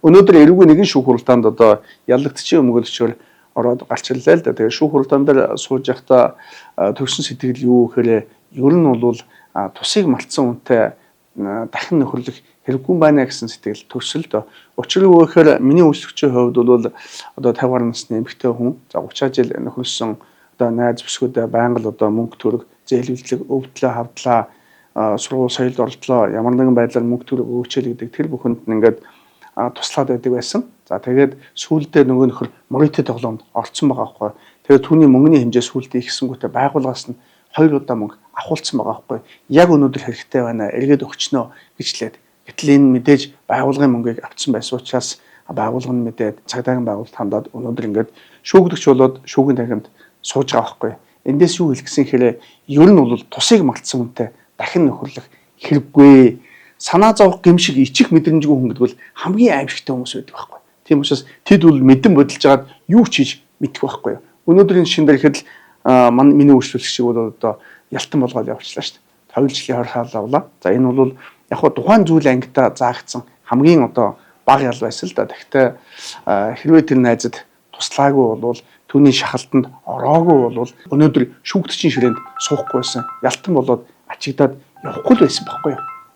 Өнөөдөр эрүүгийн нэгэн шүүх хуралдаанд одоо яллагчийн өмгөөлөгчөөр ороод гарч ирлээ л да. Тэгээ шүүх хуралдаан дээр сууж байхдаа төрсэн сэтгэл юу гэхээр ер нь бол тусыг малтсан үнтэй дахин нөхөрлөх хэрэггүй байна гэсэн сэтгэл төрсөн л дөө. Учир нь юу гэхээр миний үйлчлэгчийн хувьд бол одоо 50 гаруй насны эмэгтэй хүн, за 30 жил нөхөрлсөн одоо найз бүсгүүдээ байнга л одоо мөнгө төгрөг зээлүүлдэг, өвдлөө хавдлаа, сургууль соёлд оролдлоо, ямар нэгэн байдлаар мөнгө төгрөг өгөөч гэдэг тэр бүхэнд нь ингээд туслаад байдаг байсан. За тэгээд сүүлдээ нөгөө нөхөр Моритой тоглоомд орцсон байгаа байхгүй. Тэгээд түүний мөнгөний хэмжээ сүүлдээ ихсэнгүүтээ байгууллагаас нь 2 удаа мөнгө авахулсан байгаа байхгүй. Яг өнөөдөр хэрэгтэй байна, эргээд өгчнөө гэжлээд. Гэтэл энэ мэдээж байгууллагын мөнгийг авцсан байсан учраас байгууллага нь мэдээд цагдаагийн байгууллагад хандаад өнөөдөр ингээд шүүгдэгч болоод шүүгийн танхимд сууж байгаа байхгүй. Эндээс юу хэлэх гэсэн хэрэг ер нь бол тусыг мартсан хүнтэй дахин нөхөрлөх хэрэггүй. Санаа зовх гэмшиг ичих мэдрэмжгүй хүн гэдэг бол хамгийн аимшигтай хүмүүс байдаг байхгүй. Тийм учраас тэд бол мэдэн бодолж жагаад юу ч хийж мэдэх байхгүй. Өнөөдрийн шин дээр ихэд л миний үйлчлүүлэгчийг бол одоо ялтан болгоод явуулчлаа шүү дээ. 2 жилийн 20 хаал авлаа. За энэ бол яг хуу тухайн зүйл ангидаа заагдсан хамгийн одоо бага ял байсан л да. Тэгэхдээ хэрвээ тэр найзад туслаагүй бол түүний шахалтанд ороогүй бол өнөөдөр шүүгдчийн ширээнд суухгүй байсан. Ялтан болоод ачигдаад явахгүй л байсан байхгүй юу?